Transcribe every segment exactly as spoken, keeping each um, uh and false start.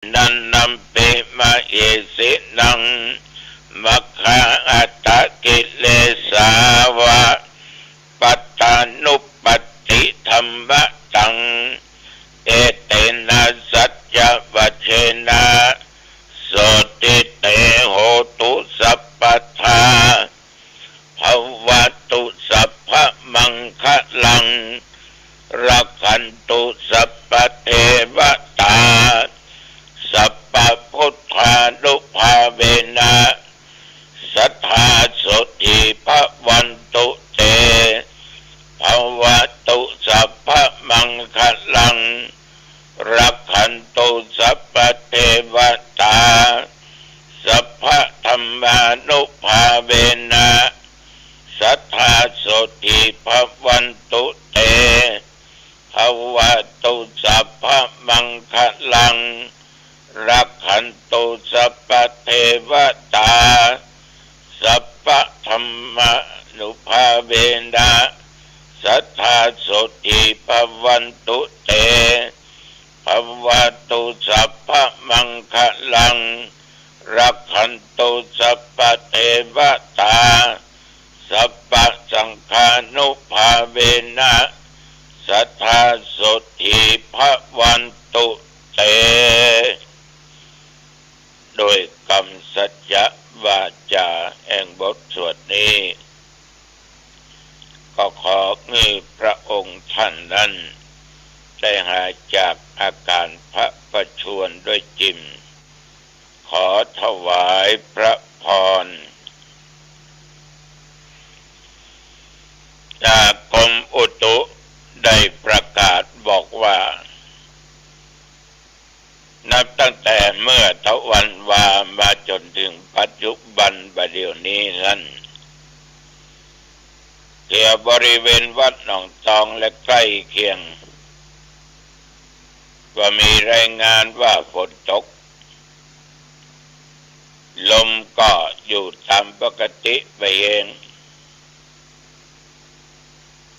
นันนัมปิมะเหสินัง มัคคาอัตตะกิเลสาวะ ปัตตานุปัตติธัมมะตัง เอเตนะสัจจวัจเจนะ โสตติเต โหตุสัพพะทา ภะวะตุสัพพะมังคะลัง รักขันตุสัพพะเทวะตา สัพพะพุทธานุภาเวนะ สัตถาโสตถีภะวันตุเต ภะวะตุสัพพะมังคะลัง รักขันตุสัพพะเทวะตา สัพพะธัมมานุภาเวนะ สัตถาโสตถีภะวันตุเต ภะวะตุสัพพะมังคะลัง รักขันตุสัพพะเทวะตา สัพพะธัมมานุภาเวนะ สัตถาโสตถีภะวันตุเต ภะวะตุสัพพะมังคะลัง รักขันตุสัพพะเทวะตา สัพพะสังฆานุภาเวนะ สัตถาโสตถีภะวันตุเต โดยกำสัจจะวาจาแห่งบทสวดนี้ ก็ขอหื้อพระองค์ท่านนั้นได้หายจากอาการพระประชวรด้วยจิม ขอถวายพระพร จากกรมอุตุได้ประกาศบอกว่า นับตั้งแต่เมื่อตะวันวามาจนถึงปัจจุบันบ่าเดี่ยวนี้นั้น แถวบริเวณวัดหนองตองและใกล้เคียง ก็มีรายงานว่าฝนตก ลมก็อยู่ตามปกติไปเอง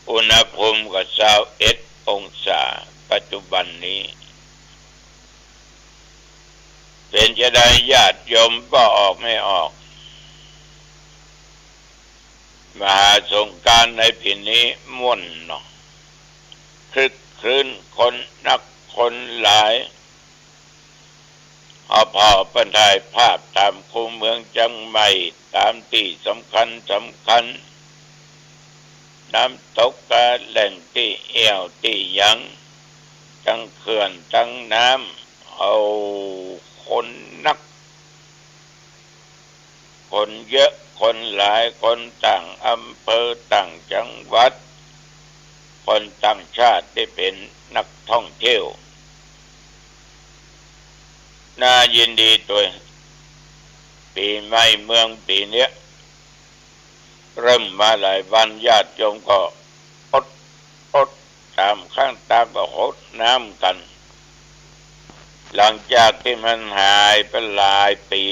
อุณหภูมิก็ซาวเอ็ดองศา ปัจจุบันนี้ เป๋นจะใดญาติโยมบ่ออกไม่ออก มหาสงกรานต์ในปี๋นี้ม่วนเนาะ ครึกครื้น คนนักคนหลาย เอาผ่อเปิ้นถ่ายภาพต๋ามคูเมืองเจียงใหม่ ต๋ามตี้สำคัญสำคัญ น้ำตกกาแหล่งตี้เอี่ยวตี้หยัง ตึงเขื่อนตึงน้ำ เอา คนนัก คนเยอะคนหลาย คนต่างอำเภอต่างจังหวัด คนต่างชาติตี้เป๋นนักท่องเที่ยว น่ายินดีตวย ปี๋ใหม่เมืองปี๋เนี้ย เริ่มมาหลายวัน ญาติโยมก็อด อด ต๋ามข้างตางก็หดน้ำกั๋น หลังจากตี้มันหายไปหลายปี๋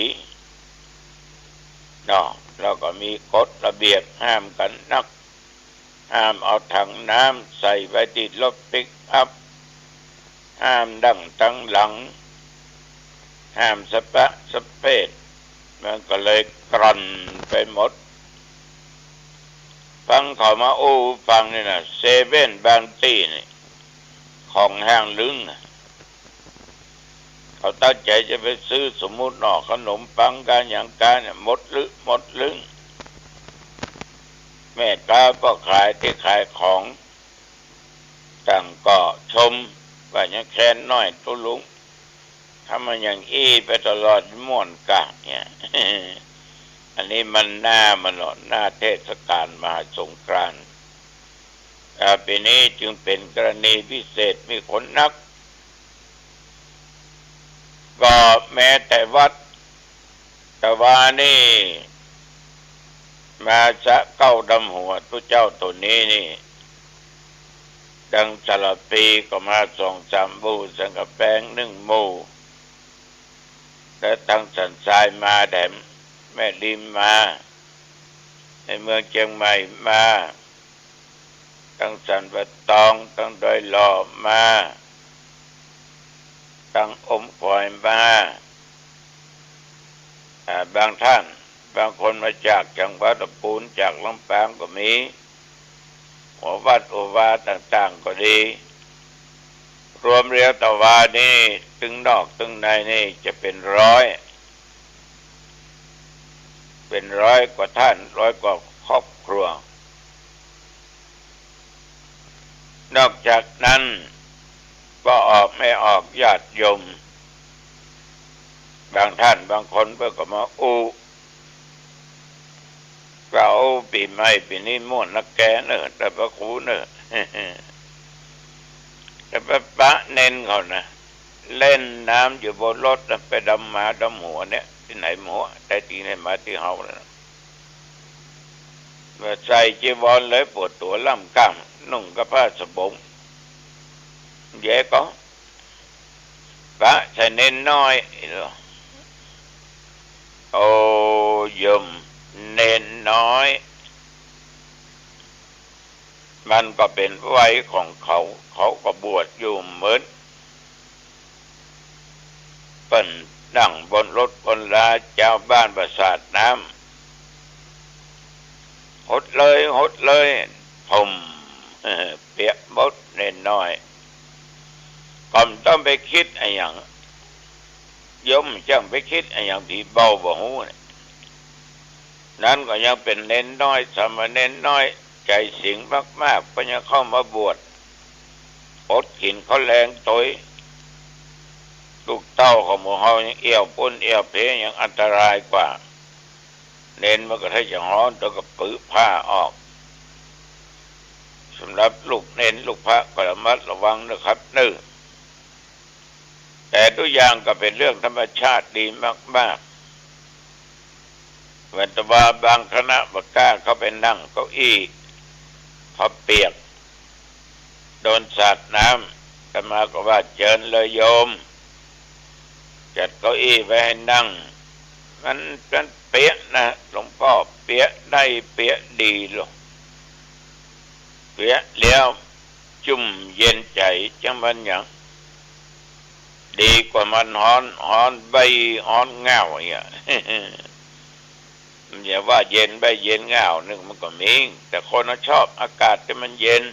เนาะ แล้วก็มีกฎระเบียบห้ามกั๋นนัก ห้ามเอาถังน้ำใส่ไว้ตี้รถปิกอัพ ห้ามดั้งตังหลัง ห้ามสะปะสะเปด มันก็เลยกร่อนไปหมด ฟังเขามาอู้ฟังนี่นะ เซเว่นบางตี้นี่ ของห้างลึงอะ เขาตั้งใจ๋จะไปซื้อ สมมุติเนาะ ขนมปังกาหยังกาเนี่ย หมดลึ หมดลึง แม่ก๊าป้อขายตี้ขายของ ต่างก็ชมว่ายังแคนน้อยตุ๊ลุง ถ้ามันอย่างอี้ไปตลอดม่วนกะเนี่ย อันนี้มันหน้ามันเนาะ หน้าเทศกาลมหาสงกรานต์ อ่า ปี๋นี้จึงเป๋นกรณีพิเศษ มีคนนัก ก็แม้แต่วัด ตะวานี้ มาสะเก้าดำหัวตุ๊เจ้าตั๋วนี้นี่ ตังสารภีก็มาสองสามหมู่ สันกำแปงนึ่งหมู่ และตังสันทรายมาแถม แม่ริมมา ในเมืองเจียงใหม่มา ตังสันป่าตอง ตังดอยหล่อมา ต างอมก๋อยมา อ่า บางท่าน บางคนมาจากจังหวัดลำพูน จากลำปางก็มี หัววัดหัววาต่างๆ ก็ดี รวมแล้วตะวานี่ ตึงนอกตึงในนี่จะเป๋นร้อย เป๋นร้อยกว่าท่าน ร้อยกว่าครอบครัว นอกจากนั้น บ่ออกไม่ออกญาติโยม บางท่านบางคนเปิ้นก็มาอู้ ว่า โอ้ ปี๋ใหม่ปี๋นี้ม่วนนักแกเน่อ แต่พระครูเน่อ แต่ไปปะเณรเขานะ เล่นน้ำอยู่บนรถนะ ไปดำหมาดำหัวเนี่ย ตี้ไหนหมัว แต่ตี้ไหนมาตี้เฮาแล้วนะ ว่าใส่จีวรเลย ปวดตั๋วล่ำก้ำ นุ่งกะผ้าสบง แยะก็ ปะใส่เณรน้อย โอ้ โยม เณรน้อย มันก็เป๋นวัยของเขา เขาก็บวชอยู่เหมือน เปิ้นนั่งบนรถบนลา จาวบ้านบ่สาดน้ำ หดเลย หดเลย ผม เปียกหมดเณรน้อย ก็บ่ต้องไปกึ๊ดอะหยัง โยมจั้งไปกึ๊ดอะหยัง ผีเบาบ่ฮู้เนี่ย นั้นก็ยังเป๋นเณรน้อย สามเณรน้อย ใจ๋สิงมากๆ ก็ยังเข้ามาบวช อดกิ๋นข้าวแลงตวย ลูกเต้าของหมู่เฮายังเอี้ยวปุ้นเอี้ยวเพ ยังอันตรายกว่า เณรมันก็ถ้าจะฮ้อน เดี๋ยวก็ปื้อผ้าออก สำหรับลูกเณรลูกพระก็ระมัดระวังนะครับเน่อ แต่ทุกอย่างก็เป๋นเรื่องธรรมชาติดีมากๆ เว้นแต่ว่าบางคณะบ่กล้าเข้าไปนั่งเก้าอี้ เพราะเปียก โดนสาดน้ำ อาตมาก็ว่า เจิญเลยโยม จัดเก้าอี้ไว้ให้นั่ง มัน มันเปียกนะ หลวงป้อ เปียกได้เปียกดีลอ เปียกแล้วจุ่มเย็นใจ๋ จั้งบ่หยัง ดีกว่ามันฮ้อน ฮ้อนใบ้ฮ้อนง่าวอย่างเงี้ย อย่าว่าเย็นใบ้เย็นง่าวนึ่งมันก็มี แต่คนน่ะชอบอากาศตี้มันเย็น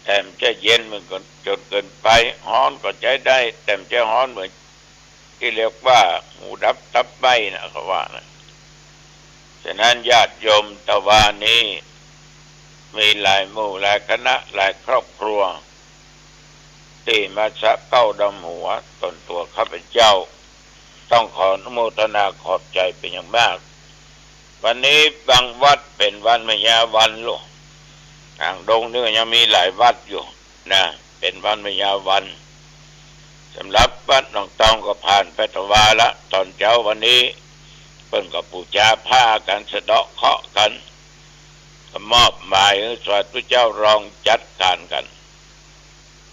แต่บ่ใจ้เย็นมันก็จนเกินไป ฮ้อนก็ใจ๊ได้ แต่บ่ใจ้ฮ้อนเหมือนตี้เรียกว่าหูดับตับไหม้นะ เขาว่านะ ฉะนั้นญาติโยมตะวานี้ มีหลายหมู่หลายคณะหลายครอบครัว ตี้มาสะเก๊าดำหัวตนตั๋วข้าพเจ้า ต้องขออนุโมทนาขอบใจ๋เป๋นอย่างมาก วันนี้บางวัดเป๋นวันพญาวันลอ ตางดงนี่ก็ยังมีหลายวัดอยู่นะ เป๋นวันพญาวัน สำหรับวัดหนองตองก็ผ่านไปตะวาละ ตอนเจ๊าวันนี้ เปิ้นก็ปู๋จาผ้ากั๋น สะเดาะเคราะห์กั๋น ก็มอบหมายหื้อสาธุเจ้ารองจัดก๋านกั๋น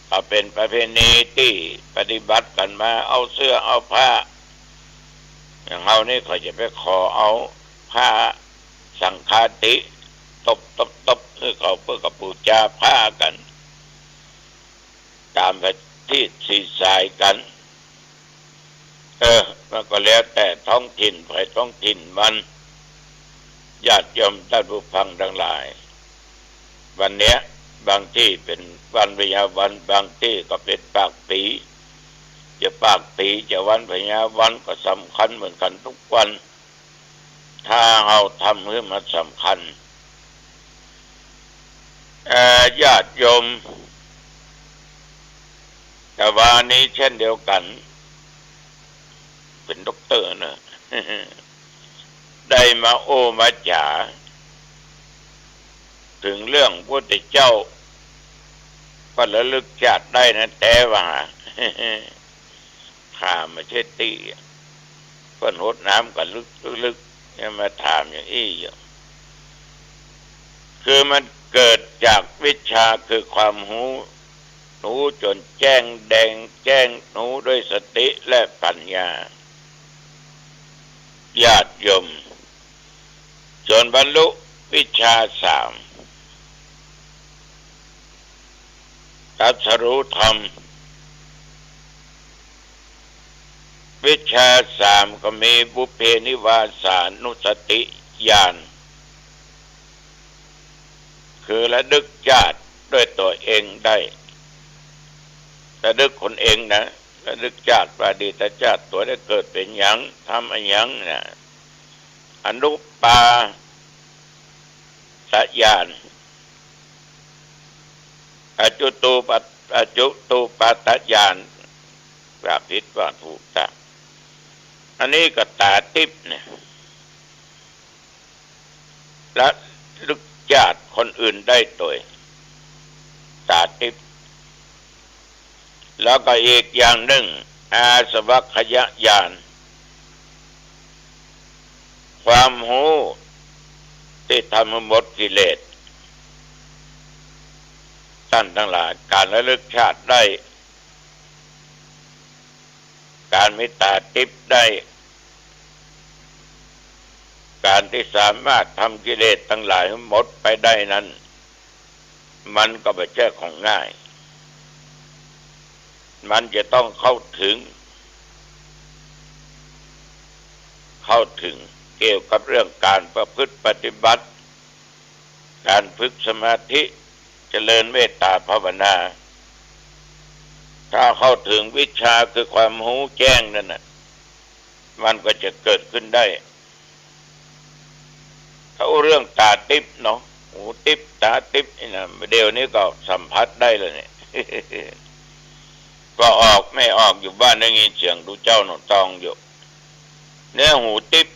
ก็เป๋นประเพณีตี้ปฏิบัติกั๋นมา เอาเสื้อเอาผ้า อย่างเฮานี่เขาจะไปขอเอาผ้าสังฆาทิ ตบตบตบหื้อเขา เปิ้นก็ปู๋จาผ้ากั๋น ต๋ามประเพณีสีสายกั๋น เออ มันก็แล้วแต่ท้องถิ่นใผท้องถิ่นมัน ญาติโยมต้านผู้ฟังตังหลาย วันเนี้ยบางตี้เป๋นวันพญาวัน บางตี้ก็เป๋นปากปี๋ จะปากปี๋จะวันพญาวันก็สำคัญเหมือนกั๋นกู้วัน ถ้าเฮาทำหื้อมันสำคัญ เอ่อ ญาติโยม ตะวานี้เช่นเดียวกั๋น เป๋นด็อกเตอร์เน่อ ได้มาอู้มาจ๋า เถิงเรื่องพระพุทธเจ้า ก็ระลึกจาติได้นะ แต่ว่า ข้าบ่ใจ้ตี้ เปิ้นหดน้ำกั๋นลึกๆ ยังมาถามอย่างอี้อยู่ คือมันเกิดจากวิชชาคือความฮู้ ฮู้จ๋นแจ้งแดงแจ้ง ฮู้ด้วยสติและปัญญา ญาติโยม จ๋นบรรลุวิชชาสาม ตรัสรู้ธรรม วิชชาสามก็มีปุพเพนิวาสานุสติญาณ คือระลึกชาติด้วยตัวเองได้ ระลึกตนเองนะ ระลึกชาติว่าอดีตชาติตั๋วได้เกิดเป๋นหยัง ทำอะหยังนะ อนุปาทญาณ อจุตูปะ อจุตูปาทญาณ ว่าผิดว่าถูกตาง อันนี้ก็ต๋าติ๊บเนี่ย ระลึกชาติคนอื่นได้โตยต๋าติ๊บ แล้วก็อีกอย่างนึ่ง อาสวัคคยญาณ ความฮู้ตี้ทำหื้อหมดกิเลส ต้านตังหลาย ก๋านระลึกชาติได้ ก๋านมีต๋าติ๊บได้ ก๋านตี้สามารถทำกิเลสตังหลายหื้อหมดไปได้นั้น มันก็บ่ใจ้ของง่าย มันจะต้องเข้าเถิง เข้าเถิงเกี่ยวกับเรื่องก๋านประพฤติปฏิบัติ ก๋านฝึกสมาธิ เจริญเมตต๋าภาวนา ถ้าเข้าเถิงวิชชาคือความฮู้แจ้งนั้นน่ะ มันก็จะเกิดขึ้นได้ ถ้าอู้เรื่องต๋าติ๊บเนาะ หูติ๊บต๋าติ๊บนี่นะ เดี๋ยวนี้ก็สัมผัสได้แล้วเนี่ย ก็ออกไม่ออกอยู่บ้านได้ยินเสียงตุ๊เจ้าหนองตองอยู่ เนี่ยหูติ๊บ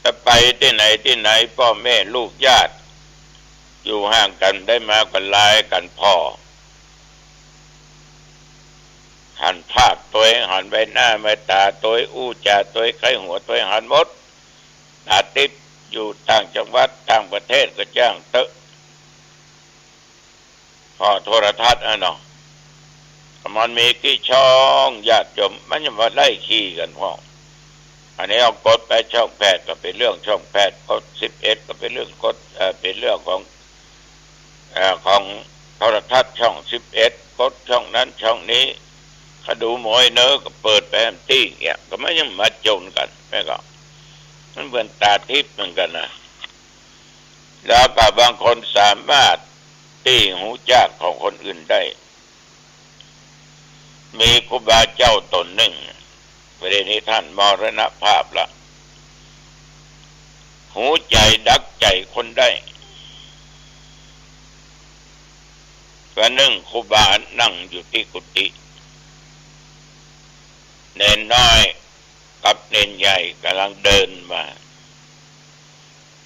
จะไปตี้ไหนตี้ไหน ป้อแม่ลูกญาติ อยู่ห่างกั๋นได้มาก็ไลน์กั๋นผ่อ หันภาพตวย หันใบหน้าใบต๋าตวย อู้จ๋าตวย ใค่หัวตวย หันหมด ต๋าติ๊บ อยู่ต่างจังหวัดต่างประเทศก็จ้างเต๊อะ ผ่อโทรทัศน์อะเนาะ มันมีกี่ช่อง ญาติโยม มันยังบ่ได้ขี้กั๋นพ่อง อันนี้เอากดไปช่องแปดก็เป๋นเรื่องช่องแปด กดสิบเอ็ดก็เป๋นเรื่อง กด เอ่อ เป๋นเรื่องของ เอ่อ ของโทรทัศน์ช่องสิบเอ็ด กดช่องนั้นช่องนี้ เขาดูมวยเนาะ ก็เปิดไปตี้เนี่ย ก็มันยังมาจนกั๋น แม่ก็ มันเหมือนต๋าติ๊บเหมือนกั๋นนะ แล้วก็บางคนสามารถตี้ฮู้จักของคนอื่นได้ มีครูบาเจ้าต๋นนึ่ง ประเดี๋ยวนี้ต้านมรณภาพละ ฮู้ใจ๋ดักใจ๋คนได้ วันนึ่งครูบานั่งอยู่ตี้กุฏิ เณรน้อยกับเณรใหญ่ก่ำลังเดินมา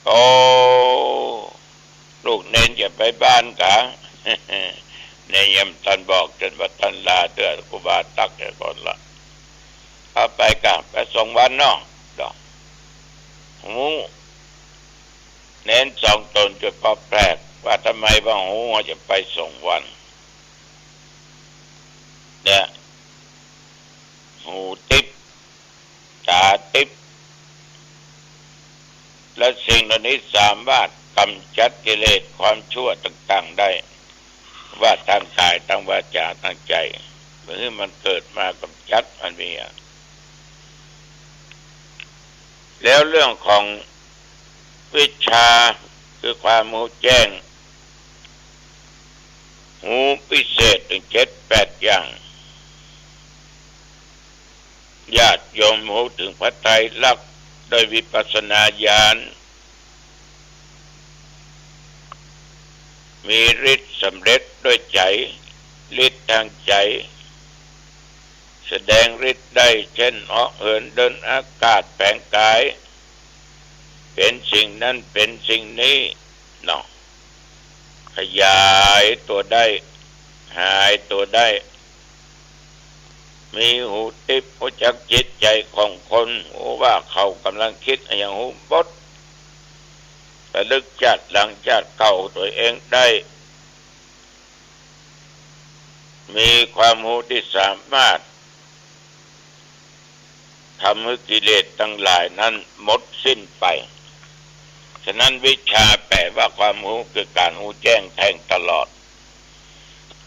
โอ้ ลูกเณรจะไปบ้านกา เณรยังบ่ตันบอก จนบ่ตันลาเตื้อ ครูบาตักเสียก่อนละ เอาไปกา ไปส่งวันเนาะ ดอก ฮู้ เณรสองต๋นจะปอแปลกว่าทำไมบ่ฮู้ว่าจะไปส่งวัน เนี่ย หูติ๊บ ต๋าติ๊บ และสิ่งเหล่านี้สามารถกำจัดกิเลสความชั่วต่างๆ ได้ ว่าทางกาย ทางวาจา ทางใจ๋ เมื่อมันเกิดมากำจัดมันเสีย แล้วเรื่องของวิชชา คือความฮู้แจ้ง ฮู้วิเศษถึงเจ็ดแปดอย่าง ญาติโยมฮู้ถึงพระไตรลักษณ์ด้วยวิปัสสนาญาณ มีฤทธิ์สำเร็จด้วยใจ๋ ฤทธิ์ตางใจ๋ แสดงฤทธิ์ได้ เช่น เหาะเหิน เดินอากาศ แผลงกาย เป๋นสิ่งนั้น เป๋นสิ่งนี้ เนาะ ขยายตั๋วได้ หายตั๋วได้ มีหูติ๊บ ฮู้จักจิตใจ๋ของคน ฮู้ว่าเขาก่ำลังกึ๊ดอะหยัง ฮู้หมด ระลึกชาติหลังชาติเก่าตั๋วเองได้ มีความฮู้ตี้สามารถ ทำหื้อกิเลสตังหลายนั้นหมดสิ้นไป ฉะนั้นวิชชาแป๋ว่าความฮู้ คือก๋านฮู้แจ้งแทงตลอด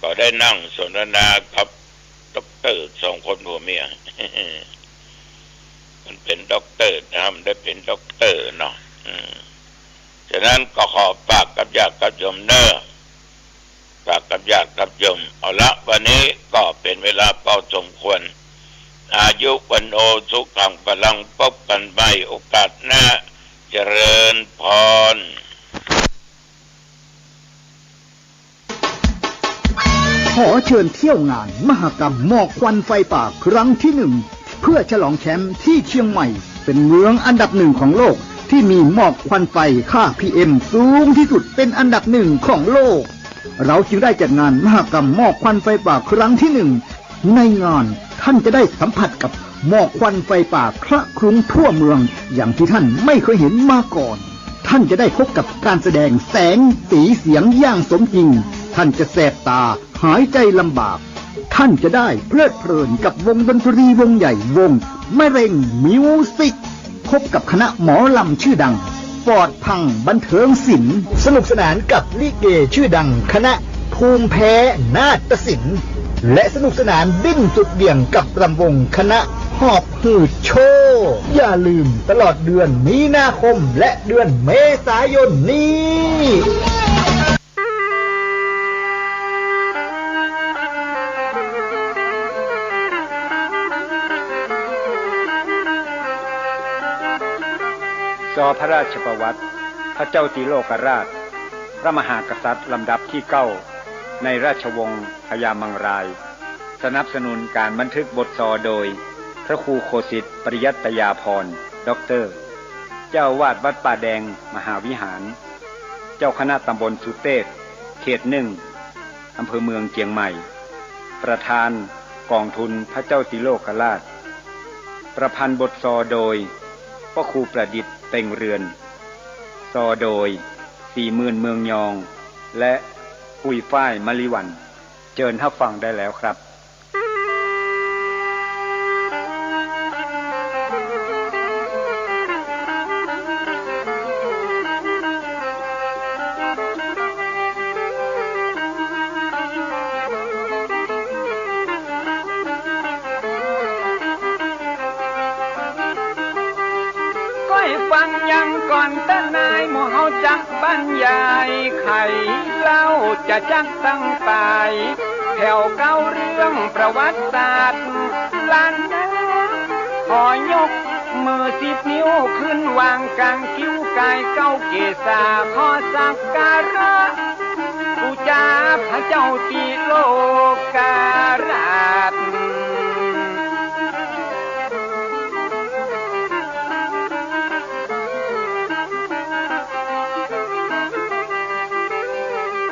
ก็ได้นั่งสนทนากับ เตอร์สองคนผัวเมีย มันเป๋นด็อกเตอร์นะ มันได้เป๋นด็อกเตอร์เนาะ อืม ฉะนั้นก็ขอฝากกับญาติกับโยมเน้อ ฝากกับญาติกับโยม เอาละ วันนี้ก็เป๋นเวลาพอสมควร อายุวัณโณ สุขัง พลัง พบกั๋นใหม่โอกาสหน้า เจริญพร ขอเชิญเที่ยวงานมหกรรมหมอกควันไฟป่าครั้งที่หนึ่ง เพื่อฉลองแชมป์ที่เชียงใหม่ เป๋นเมืองอันดับหนึ่งของโลก ที่มีหมอกควันไฟค่า พีเอ็ม สูงที่สุด เป๋นอันดับหนึ่งของโลก เราจึงได้จัดงานมหกรรมหมอกควันไฟป่าครั้งที่หนึ่ง ในงานท่านจะได้สัมผัสกับหมอกควันไฟป่าคละคลุ้งทั่วเมือง อย่างที่ท่านไม่เคยเห็นมาก่อน ท่านจะได้พบกับการแสดงแสงสีเสียงอย่างสมจริง ท่านจะแสบตา หายใจลำบาก ท่านจะได้เพลิดเพลินกับวงดนตรีวงใหญ่วงมะเร็งมิวสิก พบกับคณะหมอลำชื่อดัง ฟอร์ดพังบันเทิงศิลป์ สนุกสนานกับลิเกชื่อดังคณะภูมิแพ้นาฏศิลป์ และสนุกสนานดิ้นสุดเหวี่ยงกับรำวงคณะหอบหืดโชว์ อย่าลืมตลอดเดือนมีนาคมและเดือนเมษายนนี้ ซอ พระราชประวัติ พระเจ้าติโลกราช พระมหากษัตริย์ลำดับที่เก้า ในราชวงศ์พญามังราย สนับสนุนการบันทึกบทซอโดย พระครูโคสิต ปริยัตยาภรณ์ ด็อกเตอร์ เจ้าอาวาสวัดป่าแดงมหาวิหาร เจ้าคณะตำบลสุเตศ เขตหนึ่ง อำเภอเมืองเจียงใหม่ ประธานกองทุนพระเจ้าติโลกราช ประพันธ์บทซอโดย พระครูประดิษฐ์ เต็งเรือน ซอโดย ศรีหมื่น เมืองยอง และปุ้ยฝ้าย มะลิวัลย์ เจิญฮับฟังได้แล้วครับ ก้อยฟังยังก่อนเต๊อะนาย หมู่เฮาจักบรรยายไขเล่าจะจักตั้งปาย แผวเก้าเรื่องประวัติศาสตร์ล้านนา ขอยกมือสิบนิ้วขึ้นวางกลางคิ้วกายเก้าเกศา ขอสักการะ บูชาพระเจ้าติโลกราช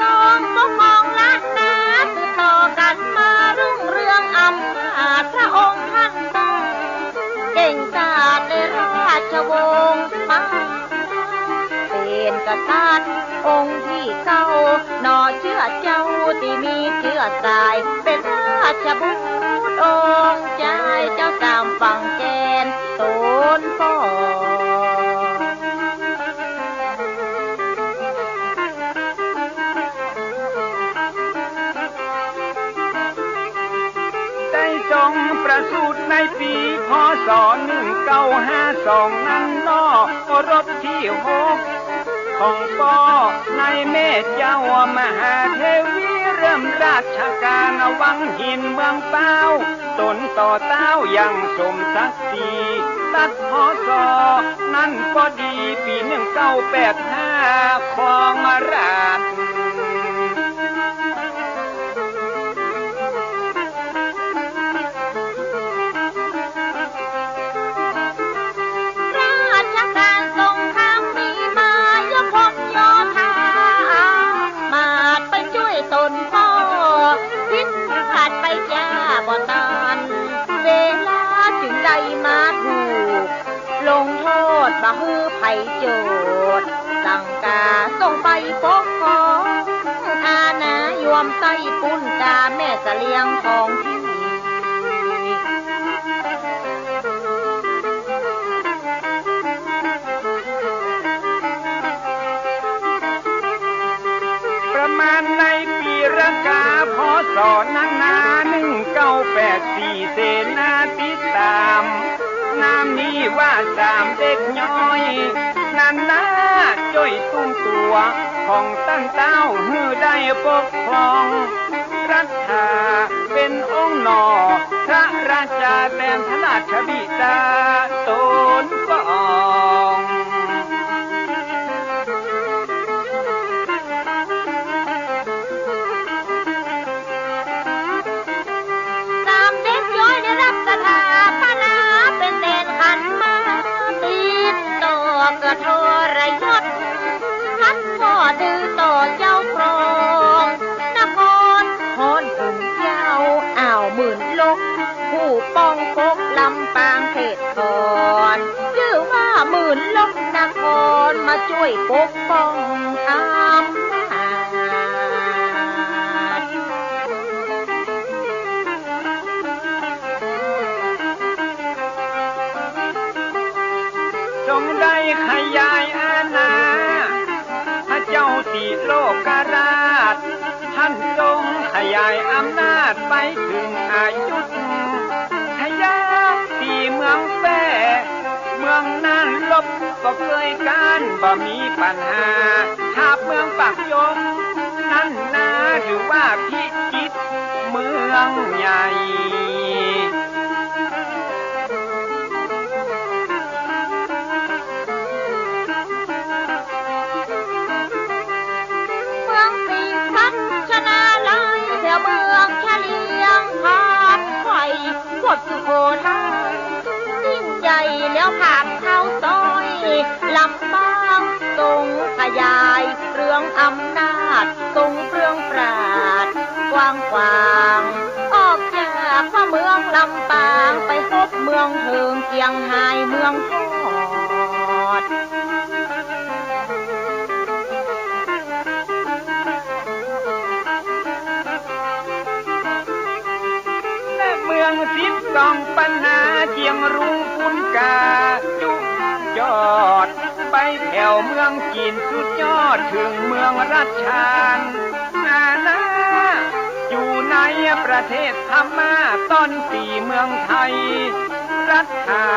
ทรงปกครองล้านนาสืบต่อกั๋นมารุ่งเรืองอำนาจ พระองค์ท่านทรงเก่งกาจในราชวงศ์มา เป๋นกษัตริย์องค์ตี้เก้า หน่อเจื้อเจ้าตี้มีเจื้อสาย เป๋นราชบุตรองค์จาย เจ้าสามฝั่งแก่นต๋นป้อ ได้ทรงประสูติในปี๋ พ.ศ. หนึ่งเก้าห้าสอง นั้นเนาะ รบตี้หก ของป้อ ในแม่เจ้ามหาเทวี เริ่มราชก๋านวังหินเมืองป๊าว ต๋นต่อเต๊าอย่างสมศักดิ์ศรี ตัด พ.ศ. นั้นก็ดี ปี๋หนึ่งเก้าแปดห้า ของราช ราชก๋านสงครามมีมา ยกพลโยธาอามาตย์ไปจ้วยต๋นป้อ ผิดพลาดไปจ้าบ่ตัน เวลาจึงได้มาถูก ลงโทษบ่หื้อใผโจทย์ สั่งก๋าส่งไปปกครองอาณายวมใต้ปุ้น ต๋าแม่เสลียงของตี้ ประมาณในปี๋รากา พ.ศ. นั้นนา หนึ่งเก้าแป สี่เสนาติดต๋าม นามนี้ว่าสามเด็กน้อย นั้นนาจ้วยตุ้มตั๋วของต้านเต้าหื้อได้ปกครอง รัฐาเป๋นองค์หน่อ พระราชาแตนพระราชบิดาต๋นพระองค์ สามเด็กน้อยได้ฮับสถาปนาเป๋นแตนขันหมาก ติดต่อกับทรยศ ขัดข้อดื้อต่อเจ้าครองนคร ฮ้อนเถิงเย้าอ่าวหมื่นลก ผู้ป้องปกลำปางเขตคอน จื้อว่าหมื่นลกนคร มาจ้วยปกป้องอำนาจ จงได้ขยายอาณา พระเจ้าติโลกราช ต้านจงขยายอำนาจไปเถิงอยุธยา ตี้เมืองแป้ เมืองนั้นรบบ่เกยก๊าน บ่มีปัญหา หาบเมืองปากยก นั้นนา หรือว่าพิจิตรเมืองใหญ่ เมืองศรีสัชนาลัย แถวเมืองเฉลียง ผ่านไขว้ หมดสุโขทัย ยิ่งใหญ่แล้วผ่านข้าวซอย ลำปางทรงขยายเรืองอำนาจ ทรงเปลื้องปราดกว้างขวาง ออกจากพระเมืองลำปาง ไปฮบเมืองเถิงเจียงฮายเมืองทอด และเมืองสิบสองปันนา เจียงรุ้งปุ้นกาจุยอด ไปแถวเมืองจีนสุดยอด เถิงเมืองรัชชาน อาณา อยู่ในประเทศพม่า ต้อนตี้เมืองไทย รัฐา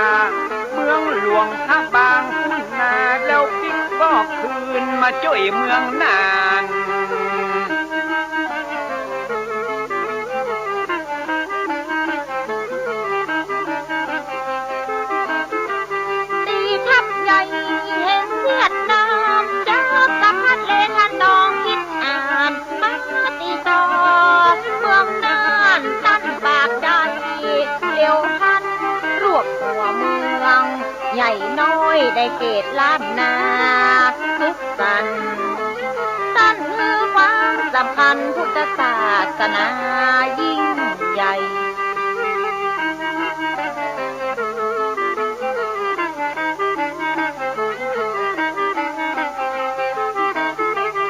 เมืองหลวงพระบางปุ้นนา แล้วปิ๊กปอกคืนมาจ้วยเมืองน่าน ตี้ทัพใหญ่แห่งเวียดนาม จักรพรรดิเลขนองคิดอ่าน มาติดต่อเมืองน่าน ต้านปากได้ เร็วพลันรวบหัวเมือง ใหญ่น้อยได้เขตล้านนา สุขสันต์ ต้านหื้อความสำคัญพุทธศาสนายิ่งใหญ่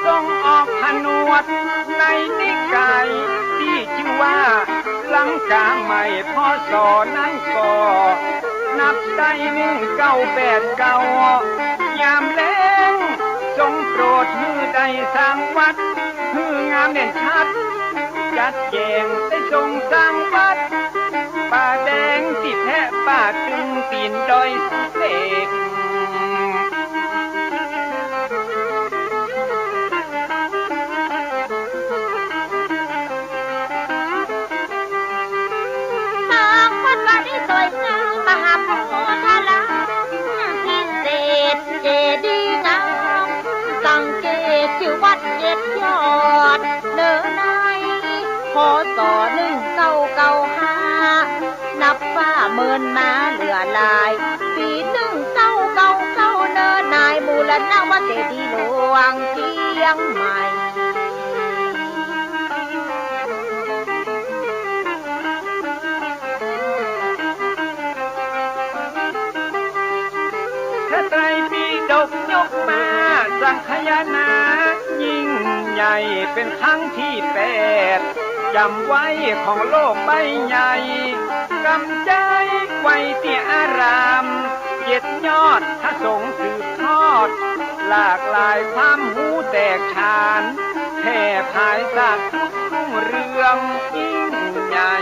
ทรงออกผนวดในนิกายตี้จื้อว่าลังกาใหม่ พ.ศ. นั้นก็นับได้หนึ่งเก้าแปดเก้า ยามแล้งทรงโปรดหื้อได้สร้างวัด หื้องามเด่นชัด จัดแจงได้ทรงสร้างวัดป่าแดงตี้แพะป่าตึงตี๋นดอยสุเทพ สร้างวัดวารีสวยงาม มหาโพธารามพิเศษ เจดีย์งาม สังเกตจื้อวัดเจ็ดยอด เนอใน พ.ศ. หนึ่งเก้าเก้าห้า นับว่าเมินมาเหลือหลาย ปี๋หนึ่งเก้าเก้าเก้า เนอใน บูรณะวัดเจดีย์หลวงเจียงใหม่ พระไตรปิฎกยกมาสังคายนายิ่งใหญ่ เป๋นครั้งตี้แปด จ๋ำไว้ของโลกใบใหญ่ กำใจ๊ไว้ตี้อารามเจ็ดยอด พระสงฆ์สืบทอด หลากหลายความฮู้แตกฉาน แผ่ผายสาดสุดรุ่งเรืองยิ่งใหญ่